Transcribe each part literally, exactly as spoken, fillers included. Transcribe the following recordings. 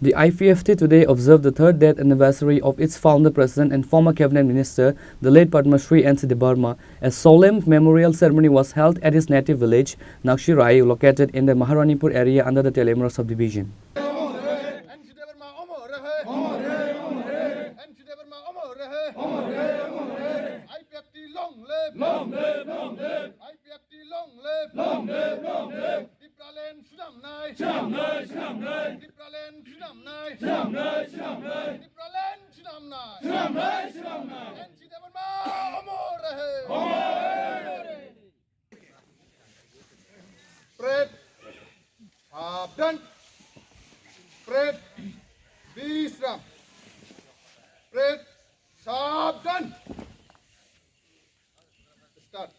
The I P F T today observed the third death anniversary of its founder president and former cabinet minister, the late Padma Shri N C Debbarma. A solemn memorial ceremony was held at his native village, Nakshirai, located in the Maharanipur area under the Teliamura subdivision. N C Debbarma amar rahe. N C Debbarma amar rahe. I P F T long live. Long live, long live. I P F T long live. Long live, long live. Tipraland swnamnai. Swnamnai, swnamnai. Tipraland swnamnai. Swnamnai, swnamnai. Tipraland swnamnai. Swnamnai, swnamnai. N C Debbarma amar rahe. Amar rahe. Parade, sabdhan. Parade, bisram. Parade, sabdhan. Start.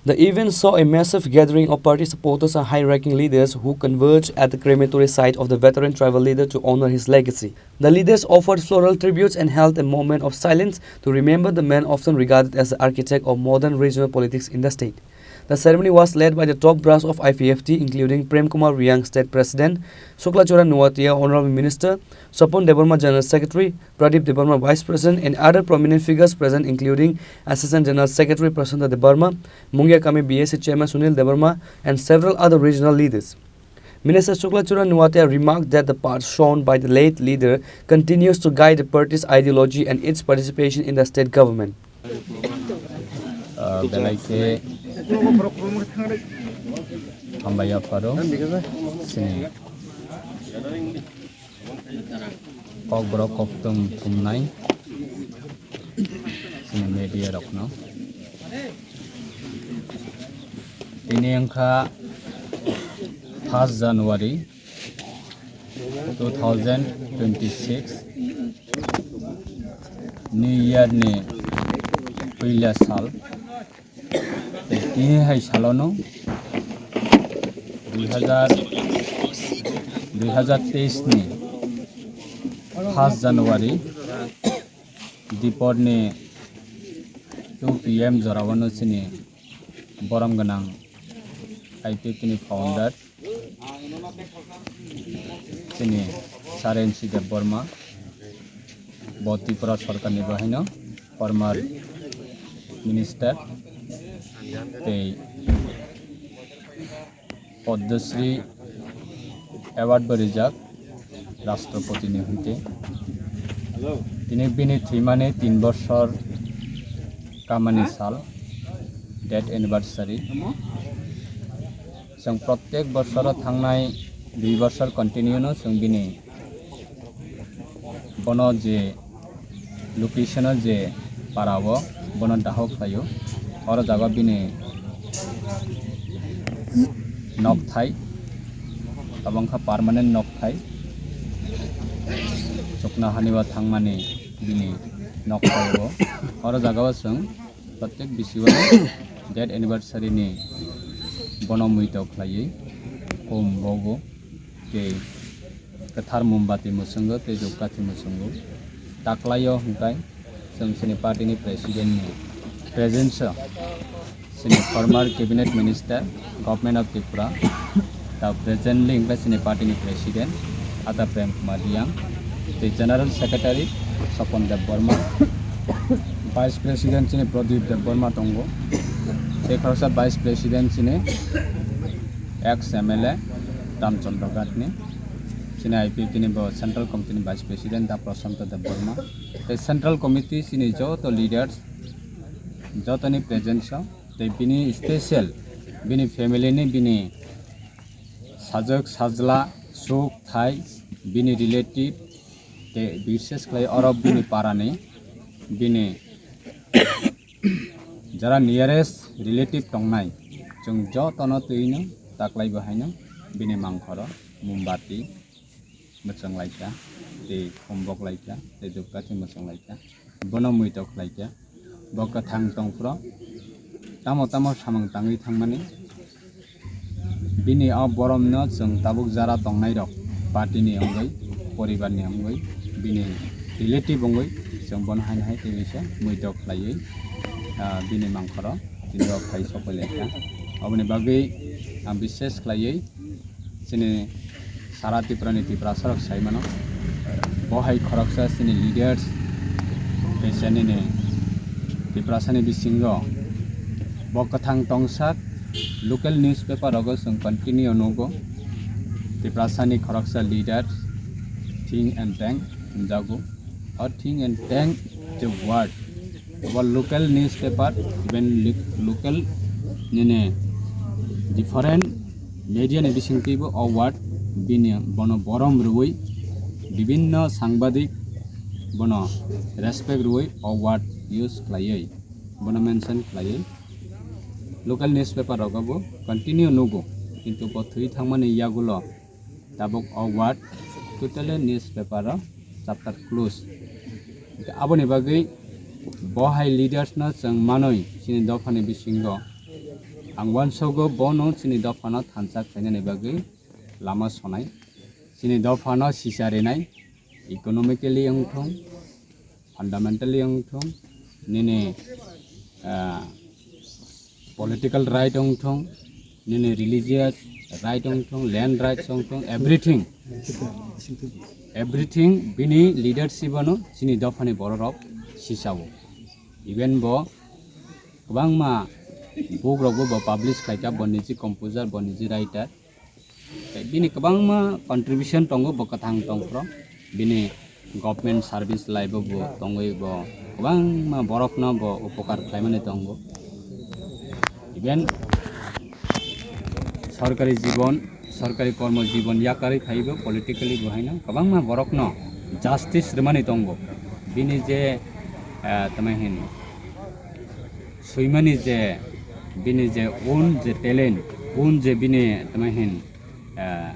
The event saw a massive gathering of party supporters and high-ranking leaders who converged at the crematory site of the veteran tribal leader to honor his legacy. The leaders offered floral tributes and held a moment of silence to remember the man often regarded as the architect of modern regional politics in the state. The ceremony was led by the top brass of I P F T, including Prem Kumar Reang, State President, Shukla Chara Nuatia, Honorable Minister, Swapan Debbarma, General Secretary, Pradip Debbarma, Vice President, and other prominent figures present, including Assistant General Secretary Prashanta Debbarma, Mungia Kami B S C Chairman Sunil Debbarma, and several other regional leaders. Minister Shukla Chara Nuatia remarked that the path shown by the late leader continues to guide the party's ideology and its participation in the state government. Ah, belai khe hambai yapharo chini kokborok koktwm thumnai chini media rokno. Tini wngkha first January two thousand twenty-six ni year ni puila sal. Tei tini hai salono dui hazar, dui hazar teis ni first January dipor ni two P M jorao no chini borom gwnang I P F T ni founder chini Sir N C Debbarma, bo Tripura sorkar ni bo haino former minister tei Padma Shri award bo rijak Rashtrapati ni hoite. Tini bini thwimani tin bosor kamani sal, death anniversary. Chwng prottek bosoro thangnai dui bosor continue no chwng bini bono je location o je para o bono daho khlaio, oro jaga bini nokthai, abo wngkha permanent nokthai, chuknohani o thangmani bini nokthai o, oro jaga o chwng prottek bisi o death anniversary ni bono muito khlaiwi khum bogo. Tei kwthar mombati mwchwngo tei dhupkathi mwchwngo. Taklaio hwnkhe chwng chini party ni president ni presence o chini former cabinet minister, government of Tripura, ta presently hwnkhe chini party ni president Ata Prem Kumar Reang, tei general secretary Swapan Debbarma, vice president chini Pradip Debbarma tongo, tei khoroksa vice president chini ex M L A Ramchandra Ghat ni, chini I P F T ni bo Central Committee ni Vice President da Prashanta Debbarma, tei Central Committee chini joto leaders, jotoni presence o, tei bini special bini family ni bini sajwk sajla, suk thai, bini relative, tei bishes khlai oro bini parani, bini jara nearest relative tongnai, chwng jotono twino taklai bo haino bini mangkhoro mombati mwchwng laikha, tei khumbok laikha, tei dhupkathi mwchwng laikha, bono muito khlaikha. Bo kwthang tongphuru tamo tamo samung tangwi thangmani. Bini o boromno chwng tabuk jara tongnairok, party ni wngwi, poribar ni wngwi, bini relative wngwi chwng bono haino hai tei bisa muito khlaiwi, ah, bini mangkhoro tini o khai sokoi laikha. Oboni bagwi ang bishes khlaiwi chini Sara Tripura ni Tiprasa rok sai mano, bo hai khoroksa chini leaders, tei chini ni Tiprasa ni bisingo bo kwthang tongsak local newspaper rogo chwng continue nugo. Tiprasa ni khoroksa leaders think and tank hwnjago. O think and tank je word, bo local newspaper, even li-, local nini different media ni bisingtwi bo o word bini bono borom rwui, bibinno sangbadik bono respect rwui o word use khlaiwi, bono mention khlaiwi local newspaper rogo bo continue nugo, kintu bo thwi thangmani yagulo tabuk o word totally newspaper o chapter close. Aboni bagwi bo hai leaders no chwng manwi chini dophani bisingo ang uansogo bono chini dophano thansa khlainani bagwi lama sonai, chini dophano sisa rinai, economically wngthung, fundamentally wngthung, nini, ah, political right wngthung, nini religious right wngthung, land rights wngthung, everything, everything bini leadership ano chini dophani bororok sisao. Even bo kwbangma book rokbo bo publish khlaikha, bo niji composer, bo niji writer. Tei bini kwbangma contribution tongo, bo kwthang tongphuru. Bini government service life o bo tongwi bo kwbangma borokno bo upokar khlaimani tongo. Even sorkari jibon, sorkari kormo jibon yakarwi phaibo politically bo haino kwbangma borokno justice rwmani tongo. Bini je, eh, tamo hin swimani je, bini je own je talent, own je bini tamo hin, eh,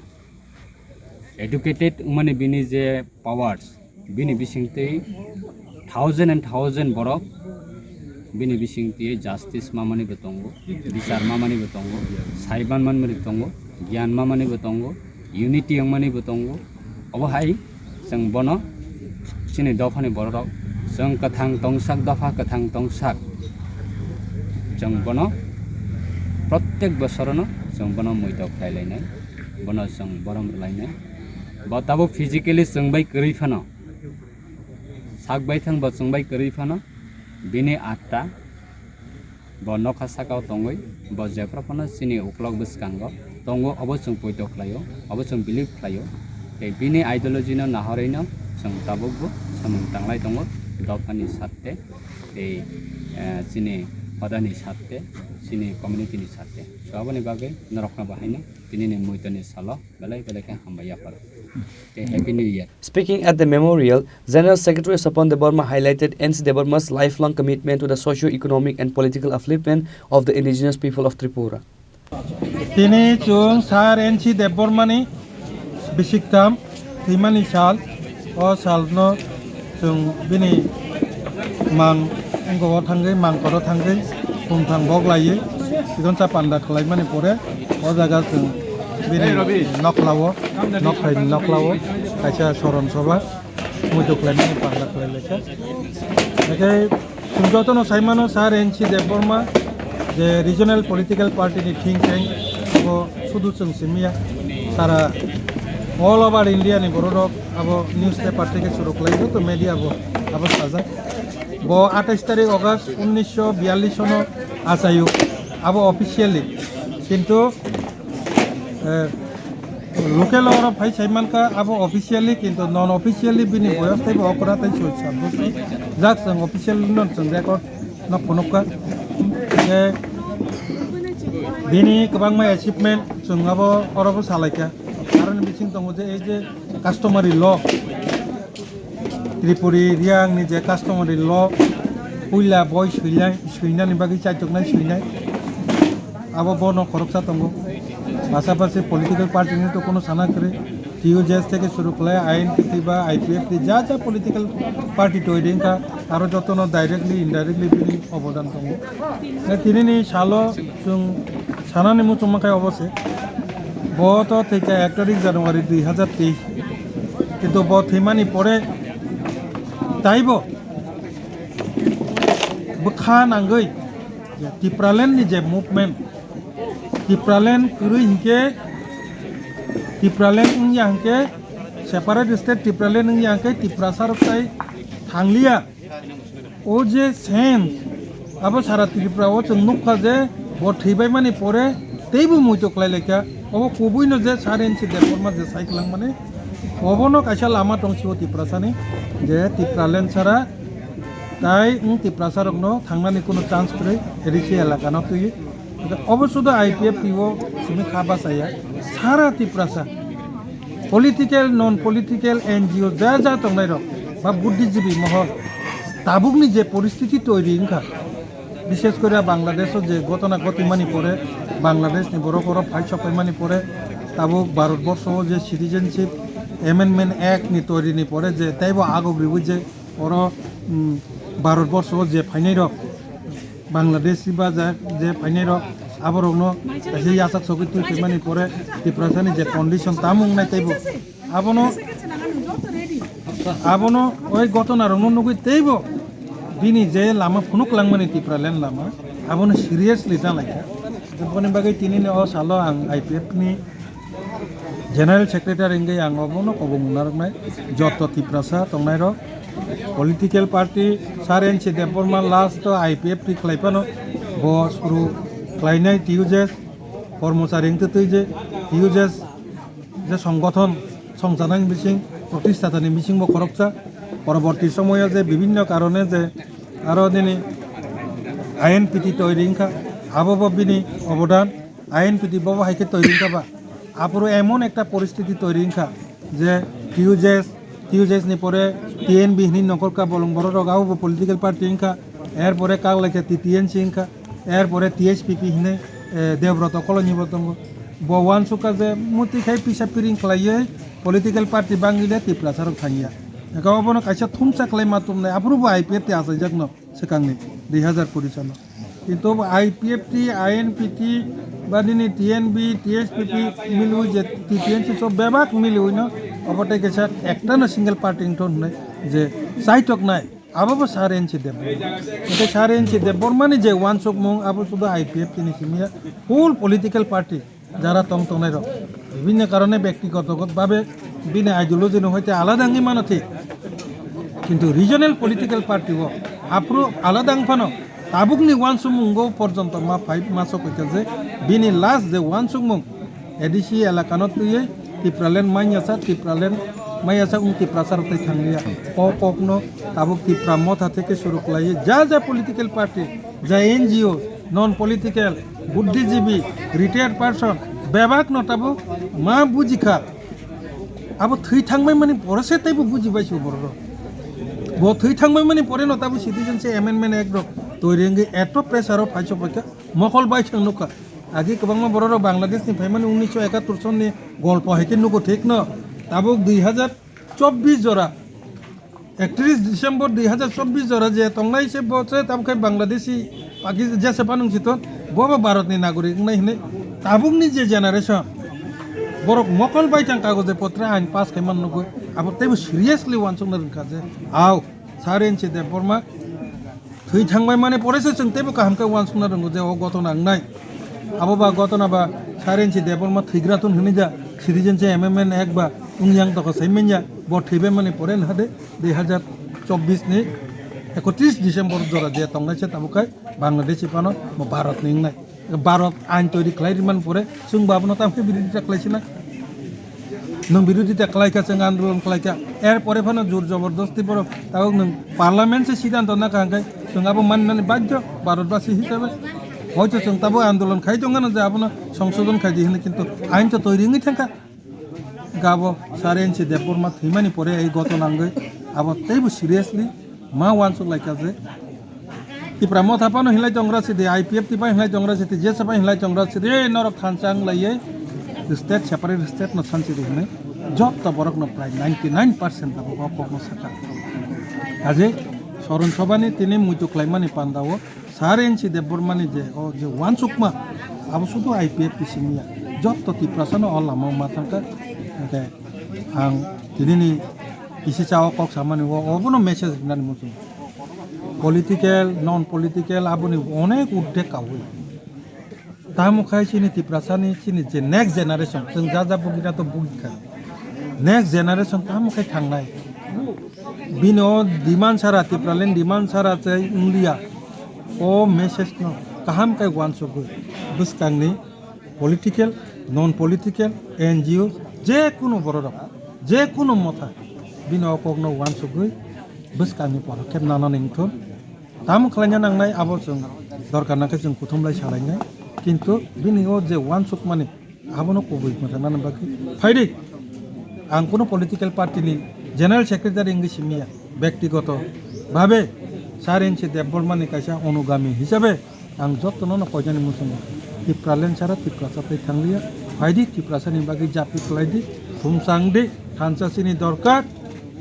educated wngmani bini je powers, bini bisingtwi thousand and thousand borok bini bisingtwi justice mamani bo tongo, bichar mamani bo tongo, saiban manmani tongo, giyan mamani bo tongo, unity wngmani bo tongo. Obo hai chwng bono chini dophani bororok chwng kwthang tongsak, dopha kwthang tongsak, chwng bono protek bosorono chwng bono muitok khlai lainai, bono chwng borom rwlainai. Bo tabuk physically chwng bai kwrwi phano, sak bai thang bo chwng bai kwrwi phano, bini atta bo nokha sakao tongwi, bo jephru phano chini uklok bwskango tongo, obo chwng poito khlaio, obo chwng believe khlaio. Tei bini ideology no nahorwi no chwng tabukbo samung tanglai tongo dophani sarte, tei, eh, chini hodani sarte, chini community ni sarte. So aboni bagwi norokno bo haino tinini muitoni salo belai belai khe hambai yapharo. Tei Happy New Year. Speaking at the memorial, General Secretary Swapan Debbarma highlighted N C Debbarma's lifelong commitment to the socio-economic and political upliftment of the indigenous people of Tripura. Tini chwng Sir N C Debbarmani bisiktham thwimani sal, o salno chwng bini mang wngkoko thangwi, mang koro thangwi, khumthang bok laiwi, chikonsa panda khlaimani pore, o jaga chwng bini noklao, nokphaini noklao kaisa soron soba muitu khlaimani panda khlai laikha. Hake chwng jotono saimano Sir N C Debbarma je regional political party ni think tank, abo sudu chwng simiya, sara all over India ni bororok abo newspaper theke suru khlai joto media bo abo sajak. Bo atais tarik August unnisho biyallis sono achayo, abo officially. Kintu, eh, local oro phai sai mankha abo officially, kintu non officially bini boyos teibo okra tei soi sat bosor. Jak chwng officially no chwng record no phunukha. Je bini kwbangma achievement chwng abo oro bo salaikha. Aroni bising tongo je ei je customary law, Tripuri Riang ni je customary law, puila boi suinai, suinani bagwi chaituknai suinai, abo bono khoroksa tongo. Pasapasi political party ni to kono sana kwrwi, T U J S theke suru khlai I N P T ba I P F T ja ja political party twi ringkha, aro jotono directly, indirectly bini obodan tongo. Tei tinini salo chwng sanani muchungma khe obo se, bo to thwikha ek tarik January dui hazar teis. Kintu bo thwimani pore taibo bwkha nangwi je Tipraland ni je movement, Tipraland kwrwi hinkhe Tipraland wngya hwnkhe, separate state Tipraland wngya hwnkhe Tiprasa rok tai thangliya. O je sense, abo sara Tripura o chwng nukha je bo thwibaimani pore teibo muitu khlai laikha. Obo kubuino je Sir N C Debbarma je sai kwlangmani, obono kaisa lama tong sio Tiprasani, je Tipraland sara tai wng Tiprasa rokno thangnani kuno chance kwrwi, A D C elakano twiwi. Obo sudu I P F T o simi kha bachaya, sara Tiprasa political, non political, N G O ja ja tongnai rok ba buddhijibi mohor tabukni je poristiti toiri wngkha, bishes kore Bangladesh o je gotona gotimani pore, Bangladesh ni borok oro phai sokpaimani pore, tabuk Bharat borsho o je Citizenship Amendment Act ni toiri ni pore je teibo agok riwi je oro, mm, Bharat borsho o je phainai rok, Bangladesh ba ja-, je phainai rok, aborokno kaisa yasak sogwi twi phaimani pore Tiprasani je condition tamo wngnai teibo, abono, abono oi gotona rokno nugwi teibo bini je lama phunuk langmani Tipraland lama, abono seriously ta laikha. Aboni bagwi tinini o salo ang I P F ni General Secretary wngwi ang obono kobong narwknai, joto Tiprasa tongnairok, political party, Sir N C Debbarma last o I P F T khlai phano bo suru khlainai T U J S, kormochari wngtwi twi je T U J S je songgothon songchanani bising, protishthatani bising bo khoroksa, poroborti somoyo je bibinno karone je aro nini I N P T toiri wngkha, abo bo bini obodan. I N P T bobo hai khe toiri wngkha ba? Aphuru emon ekta poristiti toiri wngkha je T U J S, T U J S ni pore T N B hinwi nongkhorkha bolong borok rok, abo bo political party wngkha, er pore kak laikha T T N C wngkha, er pore T H P P hinwi, eh, Debroto kolonyi bo tongo. Bo uansukha je muti khai pisa piring khlaiwi political party bangwi le Tiprasa rok thangya. Eka obono kaisa thumsa khlai ma tumnai, aphuru bo I P F T achaijakno. Swkangni dui hazar kuri salo. Kintu bo I P F T, I N P T, ba nini T N B, T H P P, miliwi je T T N C so bebak miliwi no, obo tei kaisa ekta no single party wngthon hwnwi je chaitok nai, abo bo Sir N C Debbarma. Hwnkhe Sir N C Debbarma ni je uansukmung, abo sudu I P F T ni simi ya, full political party. Jara tong tongnai rok bibinno karone bektigoto babe bini ideology no hoite alada wngwi mano thik, kintu regional political party o aphuru alada wng phano tabukni uansukmungo porjonto ma phai ma sok hoite je bini last je uansukmung A D C elakano twiwi Tipraland manyasa, Tipraland manyasa wng Tiprasa rok tei thangliya. O kokno tabuk Tipra Motha theke suru khlaiwi ja ja political party, ja N G O, non political, buddhijibi, retired person, bebak no tabuk ma bujikha. Abo thwi thangbai mani pore se teibo bujibai se borok rok. Bo thwi thangbai mani pore no tabuk Citizenship Amendment Act rok toiri wngwi eto pressure o phaiso phaikha, mokol bai thang nukha. Agi kwbangma borok rok Bangladesh ni phaimani unnish ekattor sonni golpo hai khe nugo thik no. Tabuk dui hazar chobbish jora, ekatris December dui hazar chobbish jora je tongnai se bo se tabuk khai Bangladeshi, Pakistan, jese panung siton, bo bo Bharat ni nagorik wngnai hinwi tabuk ni je generation borok mokol bai thang kagoje potre ain pass khai man nugwi abo teibo seriously uansukna rwngkha je, au, Sir N C Debbarma thwi thangbai mani pore se chwng teibo kaham khe uansukna rwngo je o gotona wngnai. Abo ba gotona ba Sir N C Debbarma thwigra thun hwnwi ja Citizenship Amendment Act ba wng yang tokha sai manya bo thwibai mani pore nahade dui hazar chobbish ni ekatris December jora je tongnai se tabuk khai Bangladesh phano bo Bharat ni wngnai. Bharat ain toiri khlai rimani pore chwng bo abono tamo khe birodita khlai sinai. Nwng birodita khlai kha, chwng andolon khlai kha. Er pore phano jor jobordosti borok tabuk nwng parliament se siddhanto na kha hwnkhe chwng abo mannani badhyo Bharatbasi hisabe. Hoito chwng tabuk andolon khai tongano je abono songsodon khai di hwnwi, kintu ain to toiri wngwi thangkha. Gabo Sir N C Debbarma thwimani pore ei gotona wngwi abo teibo seriously ma uansuk lai kha je Tipra Motha phano hinlai tongra sidi, I P F T phano hinlai tongra sidi, jesa phano hinlai tongra sidi, ei norok thansa wng laiye state, separate state no thansi di hinwi jotto borok no prai ninety nine percent abo kok kokno saka. Kaje Saron Sobhani tini muitu khlaimani pandao Sir N C Debbarmani je o je uansukma abo sudu I P F T simi ya, jotto Tiprasa no o lama ma thangkha. Hwnkhe ang tinini kisi cha o kok samani o obono message rinani muchung. Political, non political aboni onek urdhe kaui. Tamo khai chini Tiprasani chini je next generation, chwng ja ja bugina to bugikha. Next generation tamo khai thangnai. Bini o demand sara, Tipraland demand sara chai wnglia. O message no kaham khai uansugwi bwskangni political, non political, N G O, je kunu bororok, je kunu motha bini o kokno uansugwi bwskangni podokhep nanani wngthun. Tamo khlaina nangnai abo chwng dorkar nangkhe chwng kuthumlai salainai, kintu bini o je uansukmani abono kubui mwthangna bagwi phaidi. Ang kuno political party ni general secretary wngwi simiya, bektigoto bhabe Sir N C Debbarma ni kaisa onugami hisabe ang jotono no koinani muchungo Tipraland sara Tiprasa tei thangliya. Phaidi Tiprasa ni bagwi japi khlaidi, thumsangdi, thansa chini dorkar.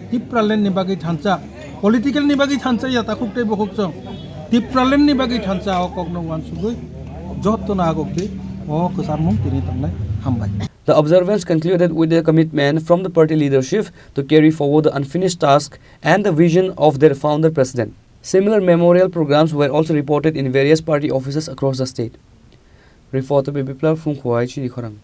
Tipraland ni bagwi thansa, political ni bagwi thansa ya takhuk tei bukhuk chwng. Tipraland ni bagwi thansa o kokno uansugwi jotono agokdi o kwcharmung tini tongnai. Hambai. The observance concluded with a commitment from the party leadership to carry forward the unfinished task and the vision of their founder president. Similar memorial programs were also reported in various party offices across the state. Reporter Biplab Phungkhuai, Chini Khorang.